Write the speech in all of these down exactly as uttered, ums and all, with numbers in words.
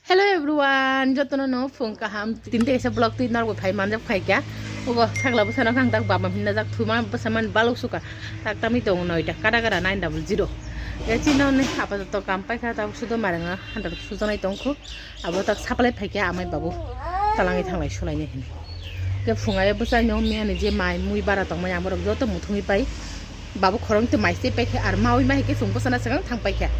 Hello everyone, jotono no phung kaham. Tini kaisa vlog twi norok phai manjak phai kya. Obo sakla bwsano kang tak baba hinna jak thuma bwsa man balok suka. Tak tami tong noita kada kada nine double zero. Ya chino ne apato kam paikha tak sudo maranga handak sujanai tongkhu. Abo tak saplai phaikya amai babu talangwi thanglai sulainai hinwi. Ke phungai bwsai no miyani je mai mui bara tongmani amorok joto muthungwi pai. Babu khorong te mai se paikha ar mawi ma hike chwng bwsana swkang thang paikha.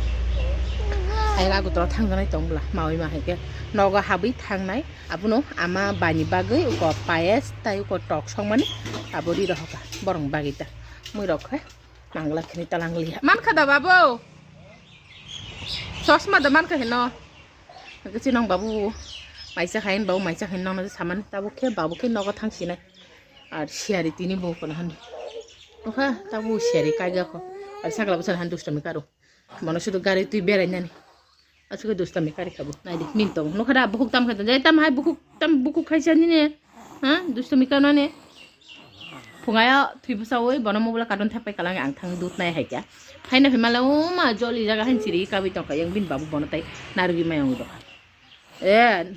Ayang Agartala thangjanai tong bwla mawi ma hike nogo habwi thangnai abono ama bani bagwi uko payas tai uko tok songmani abo ri rohoka borong bagwi ta mui rok khe. Nangla khini talang liya. Mankha da babu? Chosma da mankha hino. Kisi nong babu. Maisa khain babu maisa khain nong samani tabuk khe babu khe nogo thang sinai. Ar siyari tini bo kono handi. Nokha tabu siyari kaiga kho. Ar sakla bwsal han dustami karo. Mono sudu gari twi berai nani. Aswk dustami kari kha bo. Naidi, min tong. Nokha da bukhuk tam khai tong. Jai tam hai bukhuk tam bukhuk khaisa nini. Ha? Dustami kano ne. Phungaya thwi bwsa oi bono mobile carton thep pai kalang ang thang dut nai hai kya. Haino himala o ma joli jaga han chiri kabi tong kha yang bin babu bono tai narwi mai ang do. Eh.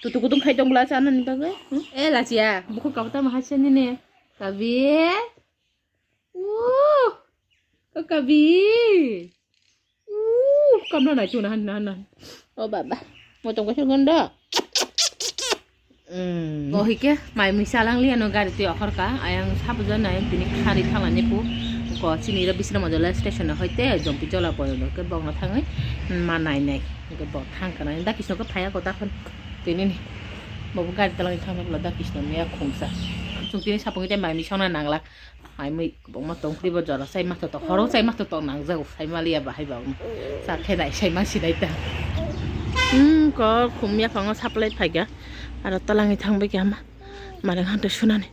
Tutu kutung khai tong bla chana ni bagwi. Hmm? Eh lachia. Bukhuk kabo tam hai se nini. Kabi. Uh, kakabi. Uh, kamna nai chuna han han han. Oh baba. Mo tong kasih gondo. Hmm. Oh hike, mai misa lang liano gari ti okhor ka. Ayang sabuja nai tini khari thala ni pu. Ko chini ra bisra majala station na hoite jompi jola poyo ke bong na thangai. Ma nai nai. Ke bong thang kana. Da kisno ke phaya ko ta khan. Tini ni. Babu gari talang thang la da kisno me khungsa. Chung tini sapung ite mai misa na nanglak. Hai mui kwbangma tong phri bo jora sai mathotok horo sai mathotok nangjago sai maliya bahai ba um sa khe nai sai ma sinai ta. Hmm, kor khum ya phang supply phai ga aro talangi thang bai kha ma mare hante sunani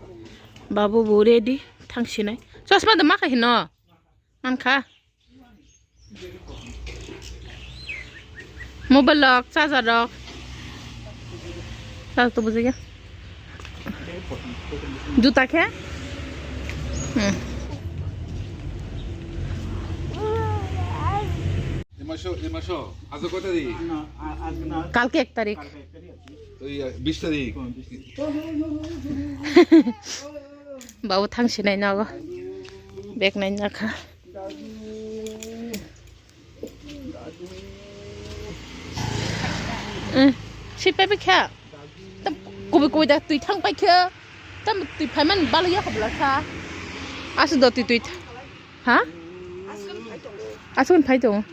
babu bo ready thang sinai chosma da ma kha hino man kha. Mobile rok, charger rok. Charger to bujai ya. Juta khe? Hmm. এই মাসো, এই মাসো, আজকে কত তারিখ? Kalke ek tarik. Oy, বিশ তারিখ. Babu thang sinai nogo. Bag nai nakha. Eh, si pepe kha. Tam kubi kubi da twi thang pai kha. Tam twi phai man balo ya khabla kha. Asu do twi twi. Ha? Asu phai tongo.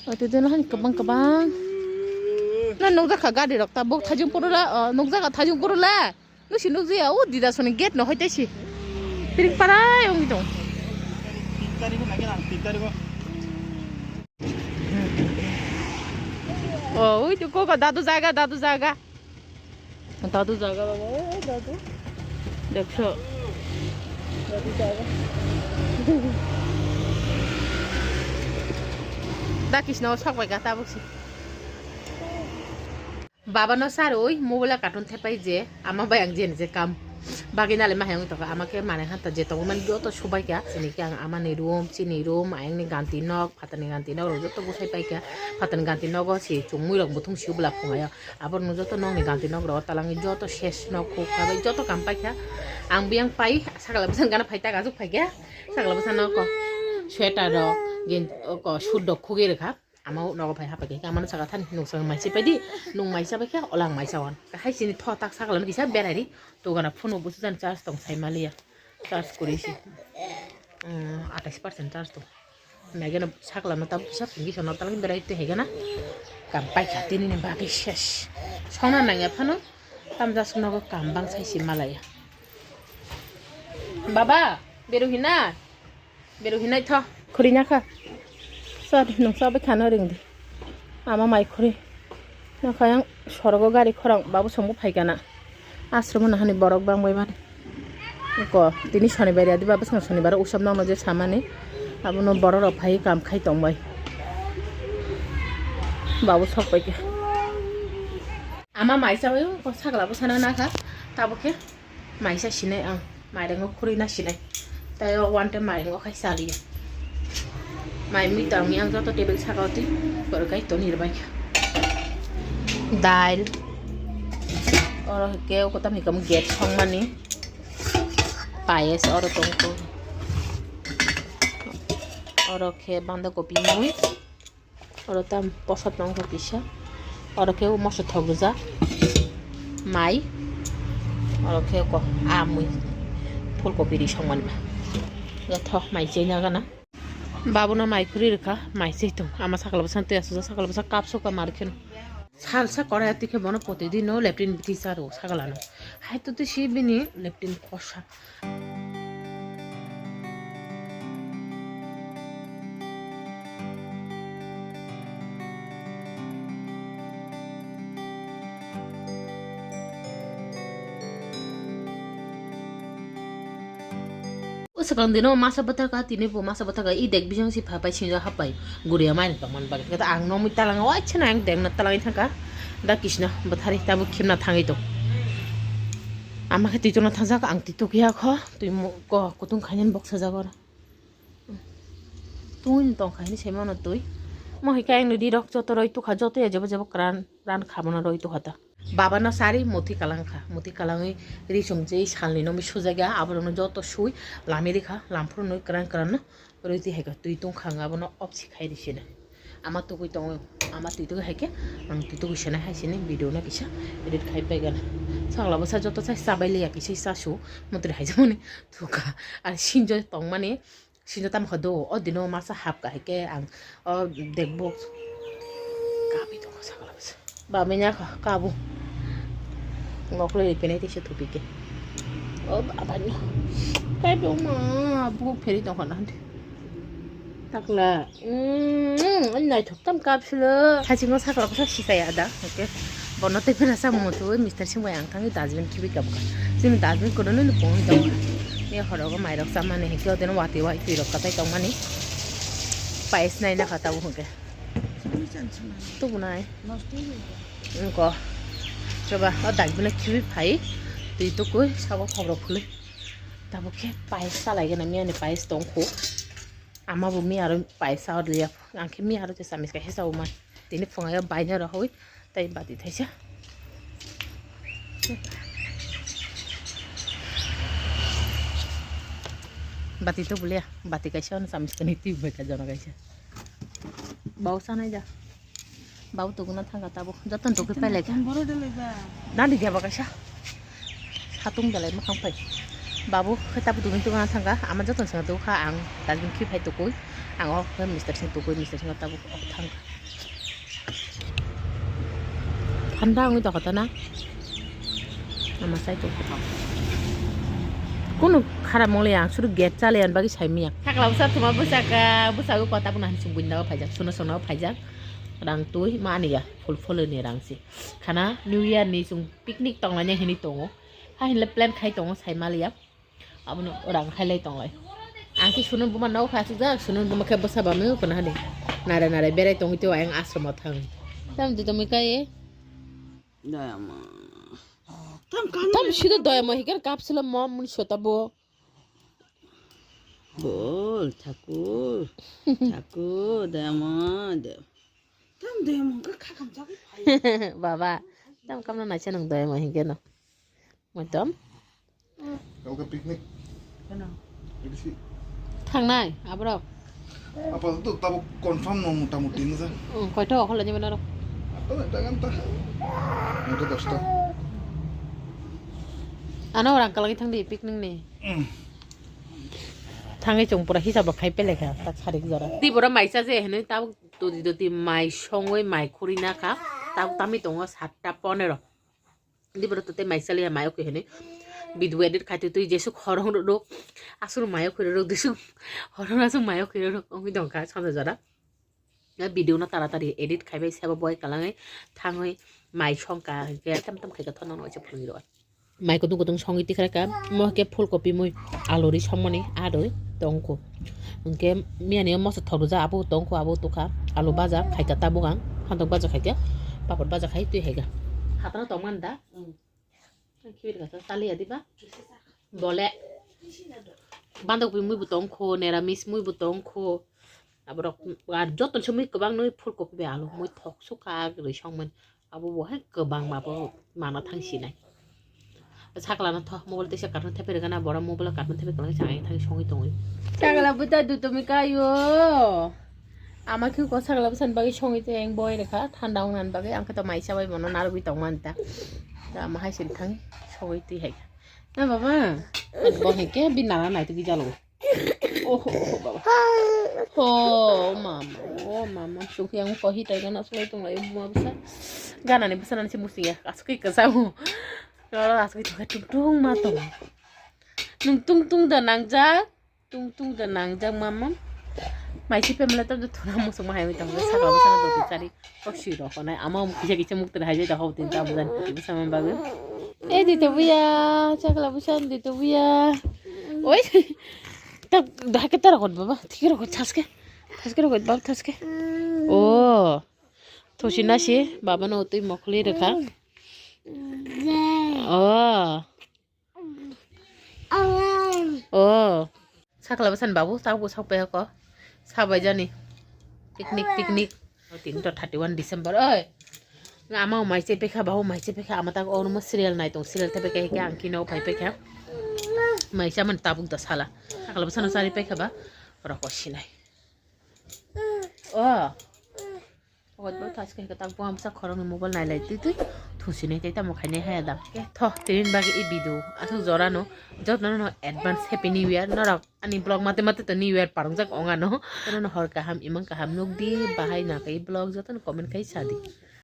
Ati dena han kabang kabang. Na nokjakha gari rok ta bok thajung puro la, nokjakha thajung puro la. Nusi nukjaya o dida soni gate no hoite si. Piring parai ongwi tong. Oh, ui tu koko dadu jaga, dadu jaga. Dadu jaga baba, eh, dadu. Dekho. Dadu jaga. Da kisno sok bai gata boksi. Baba no sarwi mobile carton thepai je ama bai ang jeni je kam bagwi nalai ma hayung toko ama khe manai hanta je tongwi mani joto subai kha chini khe ang ama ni room chini room ayang ni ganti nok phatar ni ganti nok rok joto bwsai pai kha phatar ni ganti nogo se chumui rok muthung si bwla phungai o abo rok joto nok ni ganti nok rok talangwi joto ses nok khuk kha bai joto kam pai kha ang biyang pai sakla bwsang gana phai tak aswk phai kha sakla bwsang no ko sweater rok gen ko suit rok khugwi rwkha. Ama nogo phai haphaikhe amano saka thani nuksa mai se paidi nung mai chabaikhe olang mai chawan. Hai sini tho tak sakla no kisa berai ri tugana phone bo sujan charge tong sai maliya. Charge kuri si. Atais percent charge tong. Naigana sakla no tam kisa phungi sono talang berai te hegana. Kam paikha tini ni bagwi ses. Sona nangya phano tam jas nogo kam bang sai si malaya. Baba, beru hina. Beru hinai tho. Khuri nya kha. Sir, nung sa bai khana ring di. Ama mai khuri. Na khayang sorogo gari khorang babu songbo phai kana. Asromo na hani borok bang bai mani. Ko tini sonibar ya di babu song sonibar usam nang je samani. Abo no borok rok phai kam khai tong bai. Babu sok bai ke. Ama mai sa bai ko sagla bo sana na kha. Tabo khe. Maisa sinai ang, mairango khurui na sinai. Tai o one time mairango khai saliya. Mai mui tangwi ang joto table saka o twi borok kai toni rwbai kha. Dal. Oro hwnkhe o kotam hwnkhe get songmani. Payas oro tongkho. Oro khe banda kopi mui. Oro tam posa tongkho kisa. Oro khe o moso thok rijak. Mai. Oro khe ko a mui. Phul kopi ri songmani ba. Jotho mai chai na gana. Babuno mai khuri rwkha, mai se tong. Ama sakla bwsa twi aswk, sakla bwsa cup suka mar kheno. Salsa korai twi khe bono poti dino leptin biti charo sakla no. Hai to twi si bini leptin kosa. O swkang dino masa bwthaka, tini bo masa bwthaka, i dek bising si phapai sinjo hapai guriya mai tongmani bagwi. Kata ang nomwi talang o, acha na ang dek na talang thangka. Da kisna bwthari tabuk khimna thangwi tong. Ama khe twi tongna thangjak, ang twi tokya kho, twi mo-, ko kutung khainani bok sajak oro. Twi tong khaini se mano twi. Mo hai khe ang nudi rok joto roi tukha, joto ya jebo jebo kran, ran kha bono roi tukha ta. Baba no sari muti kalang kha, muti kalangwi ri chumjwi salni nomi sujagya, aborokno joto sui lami rikha, lamphuru nwi kwran kwran no rwi twi hai kha, twi tongkha ang abono opsi khai ri sina. Ama tugui tongo, ama twi tugui hai khe ang twi tugui sina hai sini video no kisa edit khai pai gana. Sakla bwsa joto sai chabai liya kisa sa su mutri hai jani thukha, ar sinjo tongmani. Sinjo tamo kha do, o dino masa hap ka hai khe ang o dek box kabi tongo sakla bwsa. Ba menya kha kabu. Ngokle ri penai tisa thupi khe. O baba ni. Kai bo ma bu pheri tong khana hande. Takla. Mm, naithok tam kap silo. Hachingo sakla bwsa sisaya da. Okay. Bono tei phela samung twi mister sing bai ang thangwi dustbin khibi kap kha. Chini dustbin kono no pon tong kha. Ni horogo mairok chamani hikhe odeno wati wai twi rok katai tongmani. Pais nai na kha tabuk hwnkhe. Tubunai. Wngko. Choba o dustbin khibi phai. Twi tukui sabo khobro phului. Tabuk khe pais salai gana miyani pais tongkhu. Ama bo miya aro paisa orliya. Ang khe miya aro tesa miska he sao man. Tini phungai o baina rohoi tai bati thaisa. Bati to bulia, bati kaisa ono samiska ni twi bai ka jona kaisa. Bau sanai ja. Bau tuguna thangka tabuk. Joton tugui pailai kha. Nani dia ba kaisa. Satung belai mwkhang phai. Babu khe tabuk dugui tuguna thangka. Ama joton swngo tugukha ang. Dustbin khi phai tukui. Ang o khe mister sing tukui, mister sing tabuk thangka. Thanda wngwi tongkha ta na? Ama sai tongkha. Kunu kharap mole ang suru gate chale ani bagwi sai miya. Sakla bwsa thuma bwsaka, bwsagwi kota bwna hansung buindago phaijak, suno suno phaijak. Rang twi mani ya, full full ni rang si. Khana New Year ni chwng picnic tonglai nai hinwi tongo. Ha hinle plan khai tongo sai maliya. Abono rang khailai tonglai. Ang khe sunun buma nogo kha asukjak, sunun buma khe bwsa bamwi o kono hani. Nare nare berai tongwi twi ayang ashram o thang. Tam di tongwi kai. Dayama. Tam kam. Tam sido dayama hikar kap sila mo mun sota bo. Bol thakur. Thakur dayama. Tam dayama ka kha kam jagwi phai. Baba. Tam kam na naisa nang dayama hikeno. Moitom. Kalka picnic. Kano? A B C. Thangnai, aborok. Apato to tabo confirm no mota moti no ja. Hmm, koito okol ni banaro. Ato eta ganta. Mota dosta. Ano orang kalagi thangdi picnic ni. Hmm. Thangwi chwng pura hisab khai pelekha, tak sarik jora. Di bora maisa je hene tabuk dodi dodi mai songwi mai khuri nakha. Tabuk tami tongo satta ponero. Di boro to tei mai chaliya mai okhe hwnwi video edit khai twi twi jesuk horong rw rw aswk mai okhe rw rw disuk horong aswk mai okhe rw rw wngwi tongkha sanja jora. Video no taratari edit khai bai sabo boi kalangwi thangwi mai songkha hwnkhe tam tam khaikha thono no waisa phunui rw. Mai kutung kutung songwi tikha kha mo hwnkhe phul kopi mui alu ri songmani adoi tongkho hwnkhe miyani moso thok rwjak abo tongkho abo tukha alu baja khaikha tabuk ang hantok baja khaikha papor baja khai twi haikha. Hatano tongmani da? Kibir kasa chaliya diba? Bole. Bandok bi mui bo tongkho, neramis mui bo tongkho. Aborok ar joto somoi kwbang noi phulkopi bai alu moi thok sukha rwi songmani. Abo bo hai kwbangma bo mana thang sinai. Sakla no tho mobile tisa carton thepe rwgana bora mobile carton thepe kwlai changai thang songwi tongwi. Sakla buta dutomi kayo. Ama khe ko sakla bwsani bagwi songwi tei ang boi rwkha thanda wngna bagwi ang khe to maisa bai bono narwgwi tongmani ta. Ta ama hai sin thang songwi twi hai. Na baba. Bo hai khe bi nana nai twi jalo. Oho, oho, baba. Oh, mama, oh, mama. Sukhi ang kohi tai gana soi tong lai buma bwsa. Gana ni bwsa nang si musi ya. Asukhi kwsa mo. Oro asukhi tong tung tung ma tong. Nung tung tung da nangjak. Tung tung da nangjak mama. Mai si pemla tam da thuna musuk ma hai tong. Saka bwsa na do chari. Kok sui rok nai ama kisa kisa muk tere hai jai da hau tin ta bujan pati bwsa man bagwi. Eh dito buya, chakla bwsa dito buya. Oi. Tak dah kita rokot baba, thik rokot thaske. Thaske rokot baba thaske. Oh. Thosi nasi baba no twi mokhli rekha. Oh. Oh. Sakla bwsani babu sak bo sak paiya ko. Sabai jani. Picnic, picnic. Tini to thirty one December oi. Ama mai che pekha babu mai che pekha ama tak ono serial nai tong serial te pekha hike ang kino phai pekha. Mai cha man tabuk da sala. Sakla bwsano sari pekha ba. Roko sinai. Oh. Ogot bo thaske hwnkhe tak buphang bwsa khoroknwi mobile nailai twi twi thusinai tei tamo khainai haya da. Khe tho tini bagwi i video aswk jora no jotono no advance happy new year norok ani vlog mate mate to new year parwngjak ong ano. Jotono no hor kaham imang kaham nukdi bahai nakai vlog jotono comment khai sadi.